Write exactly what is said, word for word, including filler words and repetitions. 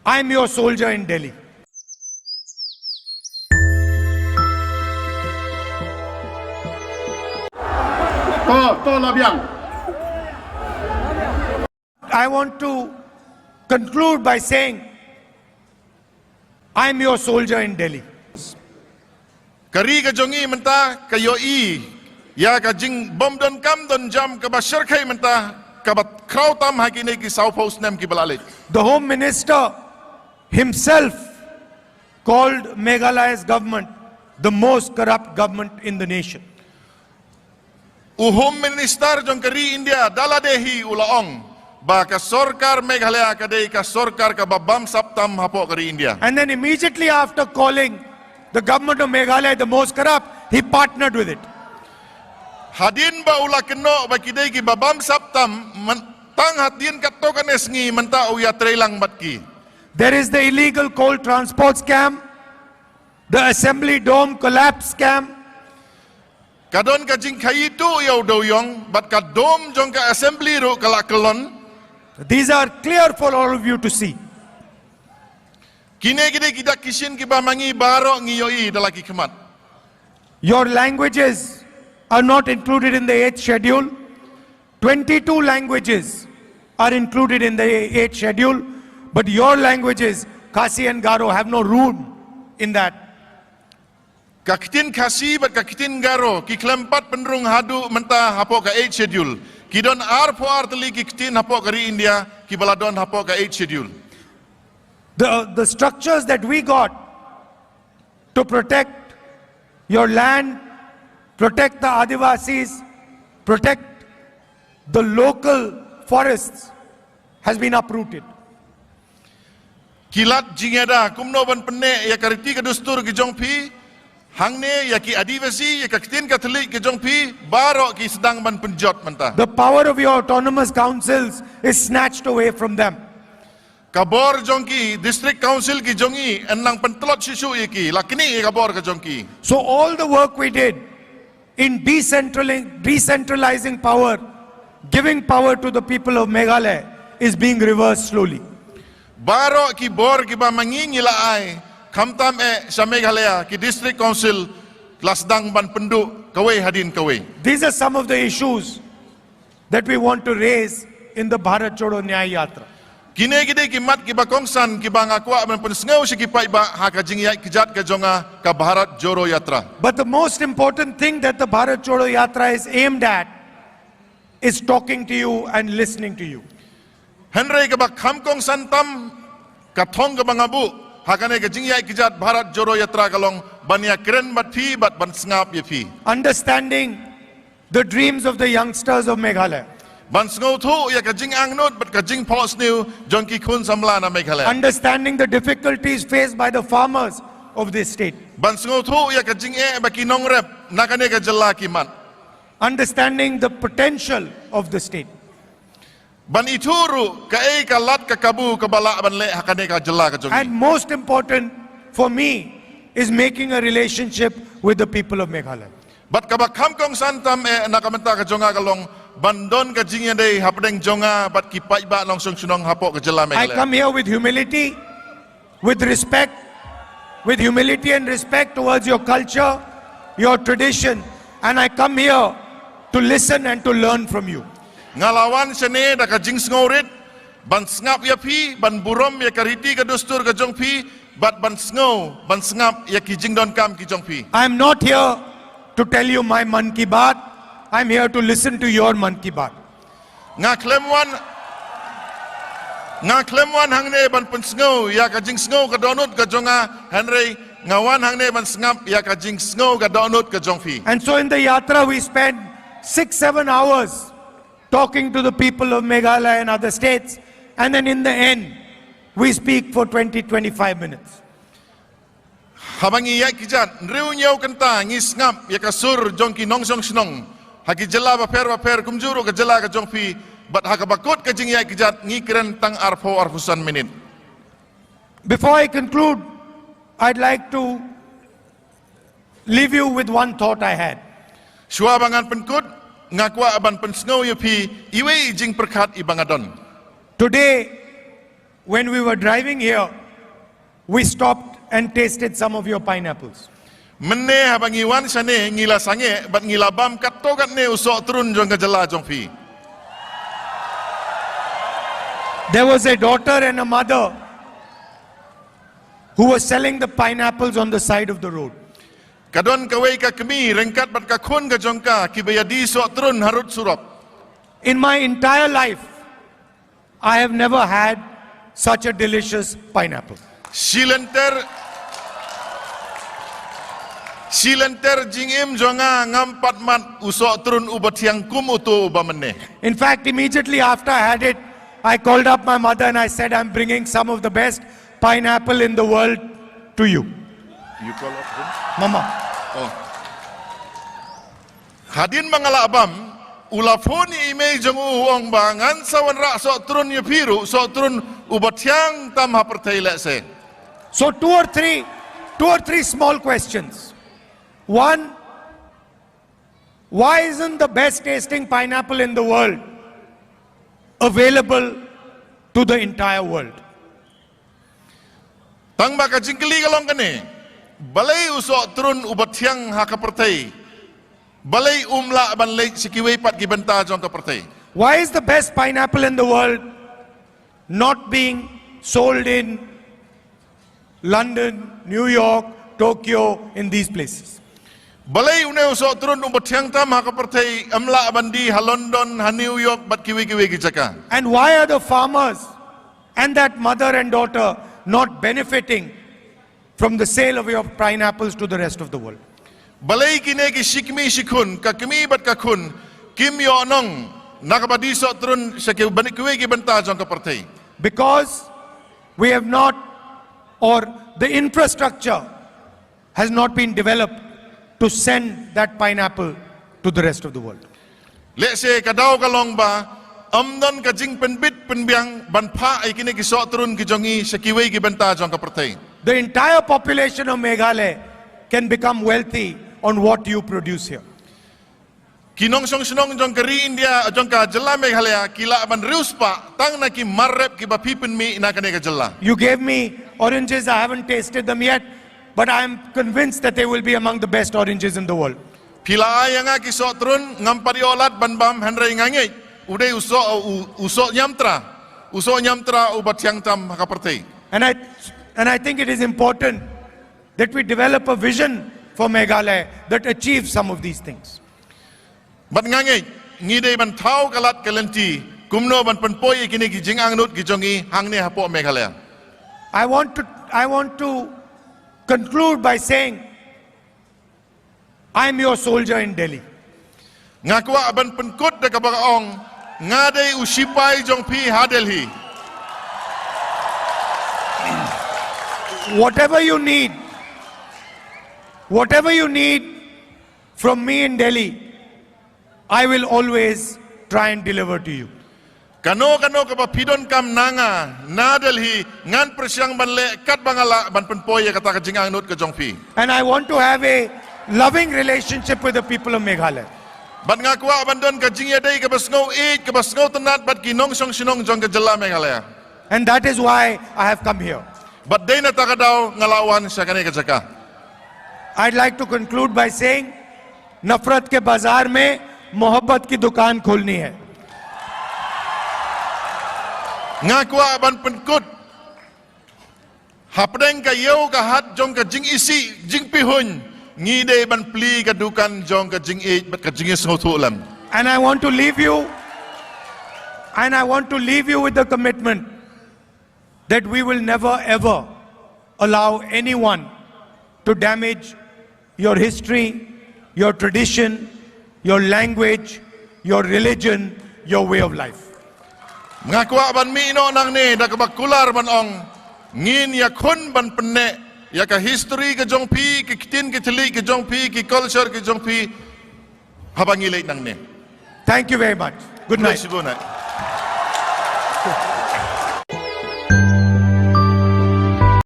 I'm your soldier in Delhi. To, to la biang. I want to conclude by saying, I'm your soldier in Delhi. Ka ri ka jong i mynta ka ïohi ïa ka jingbym don kam don jam kaba shyrkhei mynta kaba khraw tam ha kine ki saw phew snem kiba la leit. The Home Minister himself called Meghalaya's government the most corrupt government in the nation. U Home Minister jong ka ri India da lade hi u la ong ba ka sorkar Meghalaya ka dei ka sorkar kaba bamsap tam hapoh ka ri India. And then immediately after calling the government of Meghalaya the most corrupt, he partnered with it. Hadien ba u la kynnoh ba ki dei kiba bamsap tam, tang hadien katto katne sngi mynta u ïatreilang bad ki. There is the illegal coal transport scam, the assembly dome collapse scam. Ka don ka jingkhaii tuh ïa u dewïong bad ka dome jong ka assembly ruh ka la kyllon. These are clear for all of you to see. Kine ki dei ki dak ki shin kiba ma ngi baroh ngi ïohi da la ki khmat. Your languages are not included in the eighth schedule. Twenty-two languages are included in the eighth schedule, but your languages, Khasi and Garo, have no room in that. Ka ktien Khasi bad ka ktien Garo ki khlem pat pynrung haduh mynta hapoh ka eighth schedule. Ki don arphew ar tylli ki ktien hapoh ka ri India kiba la don hapoh ka eighth schedule. The, the structures that we got to protect your land, protect the Adivasis, protect the local forests has been uprooted. Ki lad jingïada kumno ban pynneh ïa ka riti ka dustur ki jong phi hangne, ïa ki Adivasi, ïa ka ktien Katholik ki jong phi, baroh ki sdang ban pynjot mynta. The power of your autonomous councils is snatched away from them. Ka bor jong ki District Council ki jong i yn nang pyntlot shuh shuh ïa ki, la knieh ïa ka bor ka jong ki. So all the work we did in decentralizing, decentralizing power, giving power to the people of Meghalaya is being reversed slowly. Baroh ki bor kiba ma ngi ngi la ai khamtam eh sha Meghalaya, ki District Council la sdang ban pynduh kawei hadien kawei. These are some of the issues that we want to raise in the Bharat Jodo Nyay Yatra. Kine ki dei ki mat kiba kongsan kiba nga kwah ban pynsngew sha ki paidbah ha ka jingïaid kjat ka jong nga ka Bharat Jodo Yatra. But the most important thing that the Bharat Jodo Yatra is aimed at is talking to you and listening to you. Hynrei kaba kham kongsan tam, ka thong kaba nga buh ha kane ka jingïaid kjat Bharat Jodo Yatra ka long ban ïakren bad phi bad ban sngap ïa phi. Understanding the dreams of the youngsters of Meghalaya. Ban sngewthuh ïa ka jingangnud bad ka jingphohsniew jong ki khun samla na Meghalaya. Understanding the difficulties faced by the farmers of this state. Ban sngewthuh ïa ka jingeh ba ki nongrep na kane ka jylla ki mad. Understanding the potential of the state. Ban ithuh ruh kaei ka lad ka kabu kaba lah ban leh ha kane ka jylla ka jong ngi. And most important for me is making a relationship with the people of Meghalaya. Bad kaba kham kongsan tam eh na ka bynta ka jong nga ka long ban don ka jingïadei hapdeng jong nga bad ki paidbah nongshong shnong hapoh ka jylla Meghalaya. I come here with humility, with respect, with humility and respect towards your culture, your tradition, and I come here to listen and to learn from you. Nga la wan shane da ka jingsngewrit ban sngap ïa phi, ban burom ïa ka riti ka dustur ka jong phi, bad ban sngew, ban sngap ïa ki jingdonkam ki jong phi. I am not here to tell you my Mann Ki Baat. I am here to listen to your Mann Ki Baat. Nga khlem wan Nga khlem wan hangne ban pynsngew ïa ka jingsngew ka dohnud ka jong nga, hynrei nga wan hangne ban sngap ïa ka jingsngew ka dohnud ka jong phi. And so in the yatra we spend six, seven hours talking to the people of Meghalaya and other states, and then in the end we speak for twenty, twenty-five minutes. Haba ngi ïaid kjat hynriew hynñiew kynta ngi sngap ïa ka sur jong ki nongshong shnong ha ki jylla bapher bapher kumjuh ruh ka jylla ka jong phi, bad ha kaba kut ka jingïaid kjat ngi kren tang arphew arphew san minit. Before I conclude, I'd like to leave you with one thought I had. Shuwa ba ngan pynkut, nga kwah ban pynsngew ïa phi iwei i jingpyrkhat iba nga don. Today When we were driving here, we stopped and tasted some of your pineapples. Mynne haba ngi wan shane ngi la sangeh bad ngi la bam katto katne u soh trun jong ka jylla jong phi. There was a daughter and a mother who was selling the pineapples on the side of the road. Ka don kawei ka kmie ryngkat bad ka khun ka jong ka kiba ïadie soh trun harud surok. In my entire life, I have never had such a delicious pineapple. Shilynter, shilynter jingim jong nga ngam pat mad u soh trun uba thiang kum uto uba mynne. In fact, immediately after I had it, I called up my mother and I said, "I'm bringing some of the best pineapple in the world to you." You call up him? Mama. Oh. Hadien ba nga la bam, u la phone ïa i mei jong u, u ong ba ngan sa wanrah soh trun ïa phi ruh, soh trun uba thiang tam ha pyrthei lehse. So two or three, two or three small questions. One, why isn't the best tasting pineapple in the world available to the entire world? Tang ba ka jingkylli ka long kane, balei u soh trun uba thiang ha ka pyrthei, balei um lah ban leit sha kiwei pat ki bynta jong ka pyrthei? Why is the best pineapple in the world not being sold in London, New York, Tokyo, in these places? Balei une u soh trun uba thiang tam ha ka pyrthei ym lah ban die ha London, ha New York bad kiwei kiwei ki jaka? And why are the farmers and that mother and daughter not benefiting from the sale of your pineapples to the rest of the world? Balei kine ki shi kmie shi khun, ka kmie bad ka khun, kim ïoh nong na kaba die soh trun sha ki byn-, kiwei ki bynta jong ka pyrthei? Because we have not, or the infrastructure has not been developed to send that pineapple to the rest of the world. Lehse ka daw ka long ba ym don ka jingpynbit pynbiang ban phah ïa kine ki soh trun ki jong ngi sha kiwei ki bynta jong ka pyrthei. The entire population of Meghalaya can become wealthy on what you produce here. Ki nongshong shnong jong ka ri India, jong ka jylla Meghalaya, ki lah ban riewspah tang na ki mar rep kiba phi pynmih na kane ka jylla. You gave me oranges, I haven't tasted them yet, but I am convinced that they will be among the best oranges in the world. Phi la ai ïa nga ki soh trun, ngam pat ïoh lad ban bam, hynrei nga ngeit u dei u soh, u, u soh ñiamtra, u soh ñiamtra uba thiang tam ha ka pyrthei. And I, and I think it is important that we develop a vision for Meghalaya that achieves some of these things. Bad nga ngeit ngi dei ban thaw ka lad ka lynti kumno ban pynpoi ïa kine ki jingangnud ki jong ngi hangne hapoh Meghalaya. I want to, I want to conclude by saying, I'm your soldier in Delhi. Nga kwah ban pynkut da kaba nga ong, nga dei u shipai jong phi ha Delhi. Whatever you need, whatever you need from me in Delhi, I will always try and deliver to you. Kano kano kaba phi donkam na nga na Delhi, ngan pyrshang ban leh katba nga lah ban pynpoi ïa kata ka jingangnud ka jong phi. And I want to have a loving relationship with the people of Meghalaya. Bad nga kwah ban don ka jingïadei kaba sngew ïeit, kaba sngewtynnat bad ki nongshong shnong jong ka jylla Meghalaya. And that is why I have come here. Bad dei na kata ka daw nga la wan sha kane ka jaka. I'd like to conclude by saying, "Nafrat ke bazaar mein mohabbat ki dukaan kholni hai." Nga kwah ban pynkut, hapdeng ka ïew ka hat jong ka jingisih jingpihuiñ, ngi dei ban plie ka dukan jong ka jingïeit bad ka jingïasngewthuh lem. And I want to leave you, and I want to leave you with the commitment that we will never ever allow anyone to damage your history, your tradition, your language, your religion, your way of life. Nga kwah ban mih noh nangne da kaba kular ban ong, ngin ïakhun ban pynneh ïa ka history ka jong phi, ki ktien ki thylliej ka jong phi, ki culture ka jong phi, haba ngi leit nangne. Thank you very much. Good night. Khublei shibun.